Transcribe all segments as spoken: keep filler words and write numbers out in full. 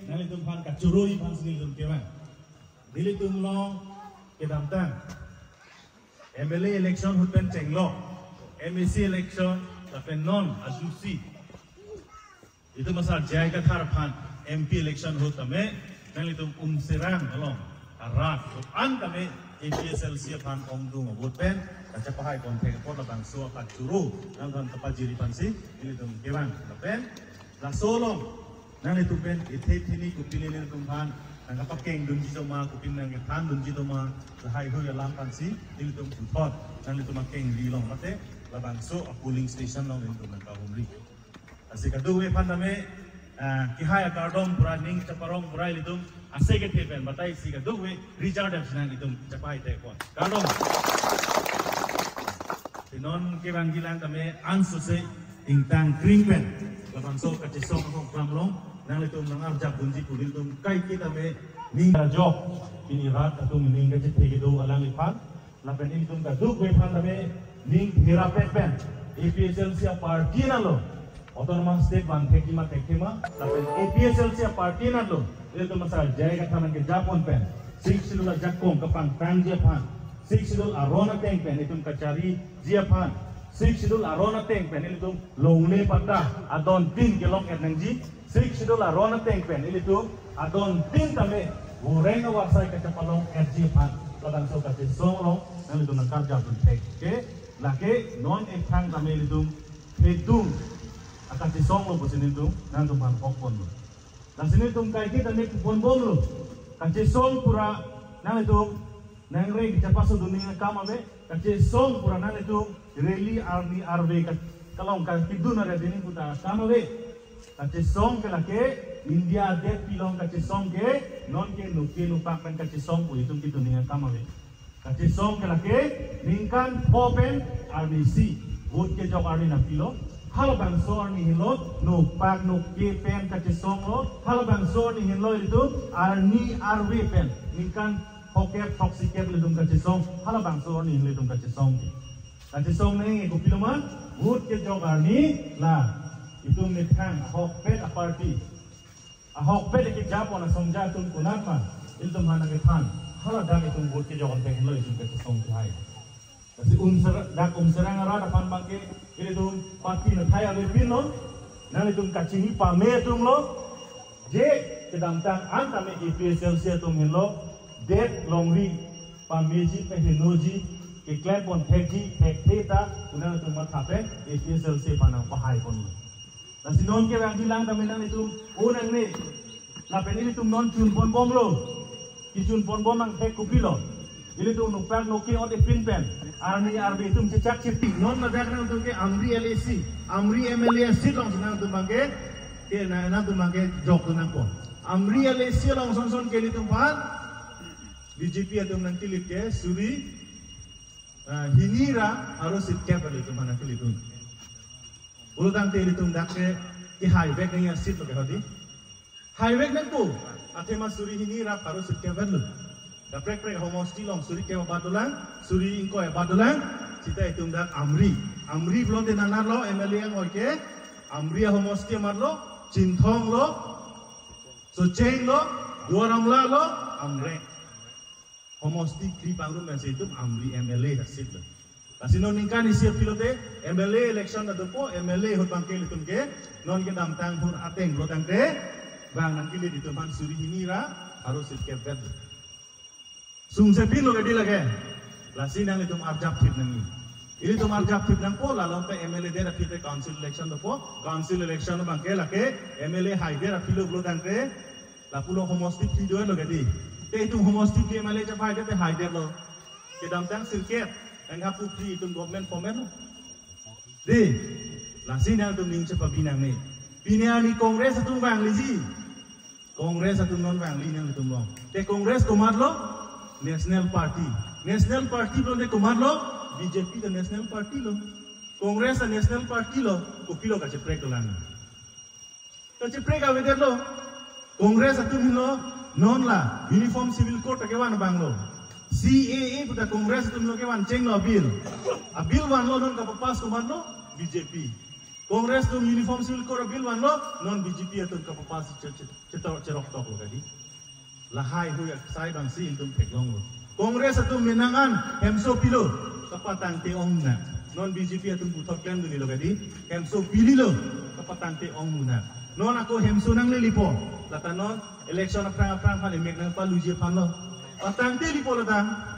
Nanglitum aphan kachoro-i aphan si nelitum kevang. Nelitum along kedamtang M L A election ahut pen chenglok, M A C election lapen non ajusi itum asar J I Kathar aphan M P election ahut tame nanglitum Umserang along arat an tame A P H L C aphan ongdung a-vote pen kachepahai pon thek apot labangso akachoro nangphan kapajiri aphan si nelitum kevang. Lapen laso along nanglitum pen ithe thini kopine nelitum aphan nangkapakeng dunji do ma, kopine nangkethan dunji do ma, lahai hui alam aphan si nelitum puthot nanglitum akengri along mate labangso a-polling station along nelitum nangkahumri. Lasi kadokave aphan tame, ah, kehai akardom pura, ning cheparong pura ilitum ase kethe pen batai si kadokave Richard Dep si nang itum chepahai thek apot. Kardom. Te non kevangji lang tame ansose ingtang kring pen labangso kachesong ahok ram along nanglitum nang-arjap dunji pu nelitum kaike tame ning ajok pini rat atum ning kachethe kedo alangliphan lapen ilitum kadokave aphan tame ning hirapet pen A P H L C a-party anatlo autonomous state vang thekji ma thekthe ma, lapen A P H L C a-party anatlo ilitum asar J I Kathar nangkejapon pen Sixth Schedule ajakong kapangtangji aphan, Sixth Schedule aron ateng pen itum kachariji aphan, Sixth Schedule aron ateng pen ilitum longle patta adon tin kelong-et nangji, Sixth Schedule aron ateng pen ilitum adon tin tame voreng avarsai kachepalong-etji aphan labangso kachesong along nanglitum nangkarjap dun thek ke, lake non ethang tame ilitum thedung akachesong lo pusi nelitum nangtum aphan hokponlo. Lasi nelitum kaike tame kupon bomlo. Kachesong pura nanglitum nangre kachepaso dunning akam ave. Kachesong pura nanglitum rally arni arve ka-, kalong ka kidun are dini puta akam ave. Kachesong ke lake India adet pilong kachesong ke, non ke noke nopak pen kachesong pu itum kidunning akam ave. Kachesong ke lake ningkan pho pen arnisi vote kejok arni nangpilo. Halabangso arni henlo nopak noke pen kachesong lo. Halabangso arni henlo ilitum arni arve pen ningkan phokep throksi kep ilitum kachesong. Halabangso arni henlo ilitum kachesong ke. Kachesong nangji kopilo ma, vote kejok arni la itum methang ahokpet a-party, ahokpet kejapon asongja atum konat ma, ilitum aphan nangkethan, haladak itum vote kejok pen henlo itum kachesong kehai. Lasi Umser-, dak Umserang arat aphan abangke ilitum party methai avepinlo, nanglitum kachini pame atumlo, je kedamtang an tame A P H L C atum henlo det longri pameji pehenoji keklempon thekji thekthe ta pu nanglitum matha pen A P H L C aphan nangpahaiponlo. Lasi non kevangji lang tame nanglitum o nangne. Lapen ilitum non chunpon bomlo. Kechunpon bom nangthek kopilo. Ilitum nopak noke ot epin pen arni arve itum chechak chepik. Non ladak nangtum ke Amri L A C, Amri M L A seat along si nangtum abangke, ke na-, nangtum abangke jokdun nangpo. Amri L A C along sonson ke ilitum aphan B J P atum nangkelit ke suri, ah, hini ra pharo sirkep ilitum aphan nangkelitdun. Pulo tangte ilitum dak ke, kehaivek nangji a-seat lo ke hadi. Haivek nangpo, athema suri hini ra pharo sirkep lo. Kaprek kaprek homosti along suri kep abat dolang, suri ingkoi abat dolang, seta itum dak Amri. Amri pulote nanarlo M L A angoi ke, Amri ahomosti amatlo, Chinthong lo, Socheng lo, Duar Amla lo, Amreng. Homosti kri pangrum pen si itum Amri M L A ta seat lo. Lasi non ningkan isi aphi lote M L A election ta dopo, M L A ahut abangke ilitum ke non kedamtang ahut ateng pulo tangte bang nangkelit itum aphan suri hini ra pharo sirkep vet lo. Sungse pinlo ke di lake. Lasi nanglitum arjap thip nangji. Ilitum arjap thip nangpo, la along pen M L A det aphi te council election dopo, council election abangke lake M L A haidet aphi lo pulo tangte, lapulo homosti phli do-etlo ke di. Te itum homosti phli M L A chepahai det te haidet lo. Kedamtang sirkep, anghap pu phli itum government form-etlo. Di, lasi nangtum ning chepabi nangne. Pini arni Congress atum vangliji. Congress atum non vangli nanglitum along. Te Congress komatlo? National Party. National Party pulote komatlo? B J P ta National Party lo. Congress ta National Party lo. Kopilo kacheprek dolang? Kacheprek avedetlo. Congress atum henlo non la Uniform Civil Code ta kevan abang lo. C A A puta Congress atum henlo kevan chenglo a-bill. A-bill vanlo, non kapapass komatlo? B J P. Congress atum Uniform Civil Code bill vanlo, non B J P atum kapapas che-, che-, chetor cherok toklo kadi. Lahai hui aksai abangsi ilitum theklonglo. Congress atum menangan hemso pilo, kapatangte ong na. Non B J P atum puthot klem dunlo kadi, hemso pililo, kapatangte ong na. Non ako hemso nanglelepo, lata non election aphrang aphrang aphan emek nangpaluji aphanlo. Patangte lepo lata.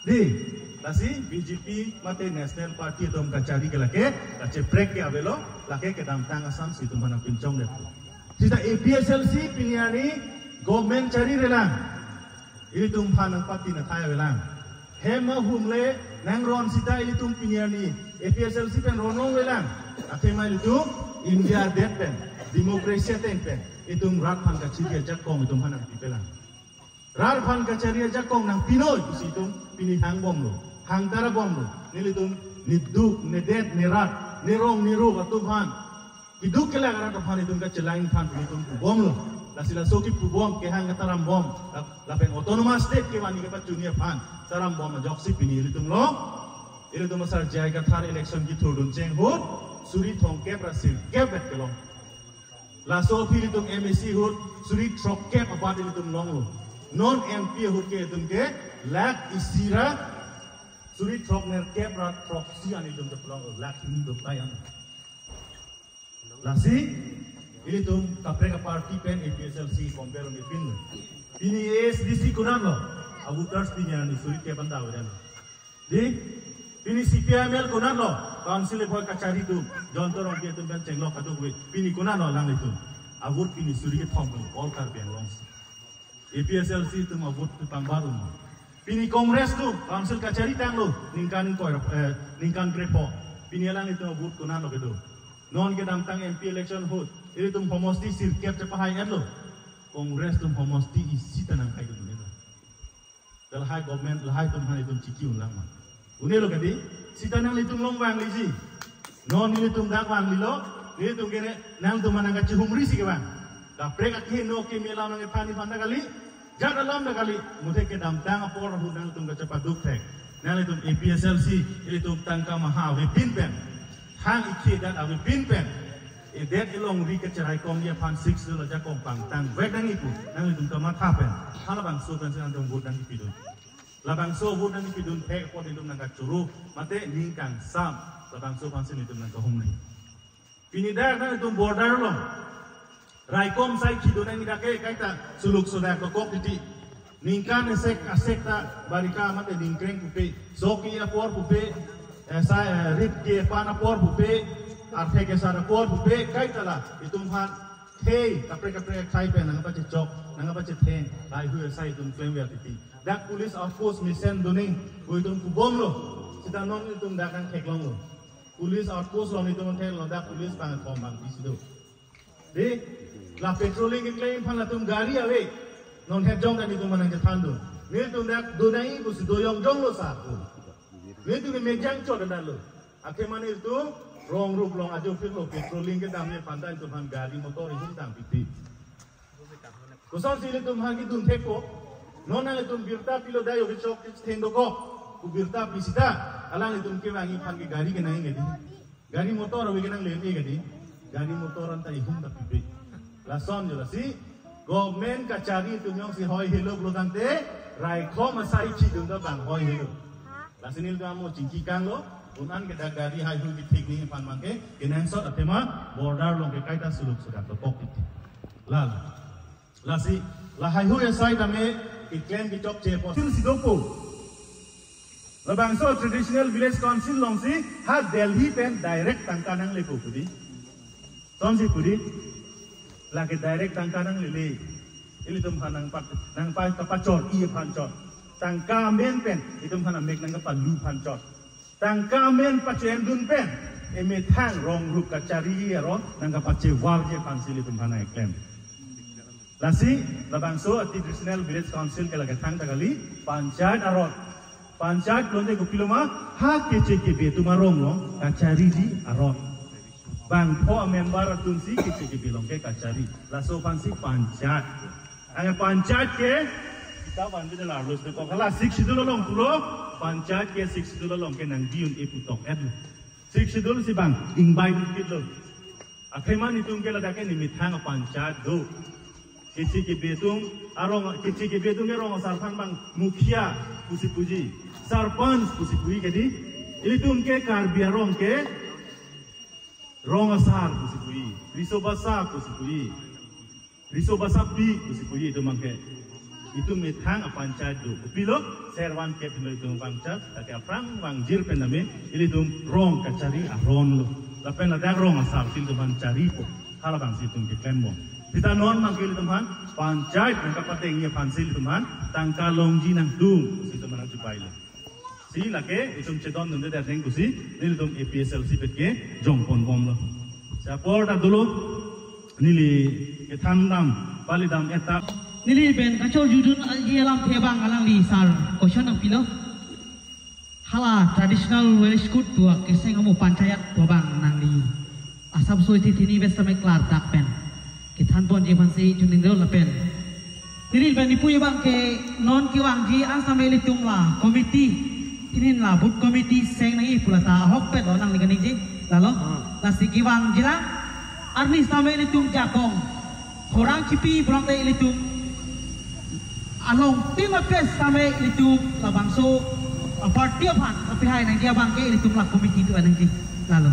Di, lasi B J P mate National Party atum kachari ke lake, kacheprek ke avelo, lake kedamtang asamsi itum aphan nangpinchongdet. Sita A P H L C pini arni government charirelang. Ilitum aphan nangpatinathai avelang. Hem ahum le nangron sita ilitum pini arni A P H L C pen ronlongvelang. Athema ilitum India adet pen, democracy ateng pen, itum rat aphan kachiri ajakong itum aphan nangpipelang. Rat aphan kachari ajakong nangpinoi pusi itum pini hangbomlo, hangtara bomlo. Nelitum neduk, nedet, nerat, nerong, nerup atum aphan, keduk kelak arat aphan itum kachelangji aphan pini itum pubomlo. Lasi laso kepubom, kehang ketaram bom, la-, lapen autonomous state kevan kepachini aphan taram bom ajoksi pini ilitum lo. Ilitum asar J I Kathar election kethurdun cheng ahut suri thomkep ra sirkep vet kelong. Laso aphi ilitum M A C ahut suri throkkep abat ilitum longlo. Non M P ahut ke itum ke lakh isi ra suri throknerkep ra throksi an ilitum kelonglo, lakh hini do kai an. Lasi ilitum kaprek aparty pen A P H L C compare nepinlo. Pini A S D C konatlo, avoters pini arni suri kep an davedan. Di, pini C P I M L konatlo, council apor kachari atum, Jayanta Rongpi atum pen chenglok kadokave, pini konatlo alanglitum. Avote pini suri kethom pu, all Karbi Anglong si. A P H L C atum avote tu pangbar un. Pini Congress atum, council kachari tanglo, ningkan ingkoi, eh, ningkan krepho. Pini alanglitum avote konatlo kedo. Non kedamtang M P election ahut, ilitum homosti sirkep chepahai-etlo. Congress atum homosti isi ta nangpahai kedo nelo. Lahai government, lahai atum aphan itum chiki unlang ma. Unelo kadi, sita nanglitum long vangliji. Non nelitum dak vanglelo, nelitum ke ne, nangtum aphan nangkachihumri si kevang. Kaprek akeheno keme alam nangkethan aphan ta kali, jat alam ta kali, muthe kedamtang apor ahut nangtum kachepaduk thek. Nanglitum A P H L C, ilitum tangka maha avepin pen, hang ikhi dak avepin pen, edet elongri kacheraikomji aphan Sixth Schedule ajakong pangtangvek nangji pu nanglitum kamatha pen, halabangso pensi nangtum vote nangkipidun. Labangso vote nangkipidun thek apot itum nangkachoro, mate ning kangsam, labangso aphansi itum nangkahumri. Pini dak nangtum border along raikom sai khidun nangji dak ke kaita suluk sudak dokok titi. Ningkan esek asek ta barika mate ningkreng pupe, sok ke apor pupe, eh, sai, eh, rit ke pan apor pupe, arthe kesar apor pupe, kaita la itum aphan thei kaprek kaprek akhai pen nangpachechok, nangpachetheng, lahai hui asai itum klemver titi. Dak police outpost mesen dunning, pu itum pubomlo, sita non itum dak nangtheklonglo. Police outpost along itum theklong, dak police pangthom bang pisi do. Di, la patrolling keklem aphan latum gari ave. Non het jong ta nelitum aphan nangchethandun. Nelitum dak do nangji pusi do jongjonglo sa pu. Nelitum ke mejang chot danlo. Akhir mane itum rong rup long ajo phirlo, patrolling kedamji aphan ta itum aphan gari motor ihum tang pipi. Kosonsi ilitum aphan kedun thekpo. Non nanglitum birta pilo, dai obi chok theng dokok. Ku birta pi sita, alanglitum kevangji aphan ke gari kenangji kadi. Gari motor ave ke nangle-e kadi. Gari motor anta ihum ta pipe. Lason jo lasi, government kachari atum jongsi hoi helo pulo tangte, raikom asai chidun ta bang hoi helo. Lasi nelitum amo chingki kanglo, un-an ke dak gari hai hui kethik nangji aphan abang ke, kenangsot athema, border along ke kaita suluk sudak dokok titi. Lal. Lasi, lahai hui asai tame, keklem kechokche apotsi si dopo. Labangso Traditional Village Council alongsi, ha Delhi pen direct tangka nangle pu pu di. Sonsi pu di, lake direct tangka nanglele. Ilitum aphan nangpa, nangpa kapachor-i aphan chot. Tangka amen pen, itum aphan amek nangkapalu aphan chot. Tangka amen pache-endun pen, emethang rong rup kachari aron, nangkapachevarji aphansi ilitum aphan nangklem. Lasi, labangso ati Traditional Village Council ke lake thangta kali, panchayat aron. Panchayat lonte kopilo ma, ha keche kebe atum arong along, kachariji aron. Bangpho amember atumsi keche kebe along ke kachari. Laso aphansi panchayat. Ang panchayat ke, kita van bidal arlos de kok. Hala Sixth Schedule along pulo, panchayat ke Sixth Schedule along ke nangbi un-e pu tok-etlo. Sixth Schedule si bang, ingbai dikit lo. Akhema nelitum ke ladak ke nemethang a-panchayat do. Keche kebe atum arong, keche kebe atum ke rong asar aphan abang mukhia pusi puji, sarpanch pusi puji kedi. Ilitum ke Karbi arong ke rong asar pusi puji, riso basa pusi puji, riso basa pi pusi puji itum abang ke. Itum methang a-panchayat do. Kopilo, ser van kep lo itum panchayat, lake aphrang vangjir pen name, ilitum rong kachari aron lo. Lapen ladak rong asar si ilitum aphan charipo. Halabangsi itum keklembom. Seta non abang ke ilitum aphan panchayat nangkapatengji aphansi ilitum aphan tangka longji nangtum si itum aphan nangchipai lo. Si lake itum chedondunde det neng pusi nelitum A P H L C pet ke jongponbomlo. Si apor ta dolo, neli kethandam palidam eta. Neli pen kachorjudunji alamthe abang alangli sar question nangpilo. Hala traditional village court pu akeseng amo panchayat pu abang nangli asapso ithi thini ves tame klardak pen kethanponji aphansi choningri lapen neli pen ipu abang ke non kevangji an tame ilitum la committee, inin la booth committee seng nangji pu lata ahokpet lo nangli kaningje, lalo. Hmm. Lasi kevangji lang arni tame ilitum jakong khorang chipi pulote ilitum along tim apes tame ilitum labangso a-party aphan kapahai nangji abang ke ilitum la committee do nangji, lalo.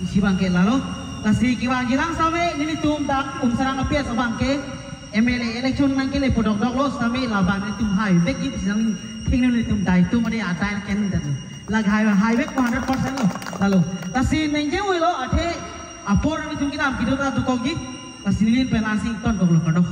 Isi abang ke lalo. Lasi kevangji lang tame nelitum dak Umsarang apes abang ke M L A election nangkele podokdok lo tame labang nelitum haivekji pusi nangthengno, nelitum dai atum ade adai nangkendet lo. Lake hai, haivek po hundred percent lo, lalo. Lasi ningje oi lo, athe apor nelitum kedam kedo ta dokokji. Lasi neli pen ansi tonkoklo, kardom.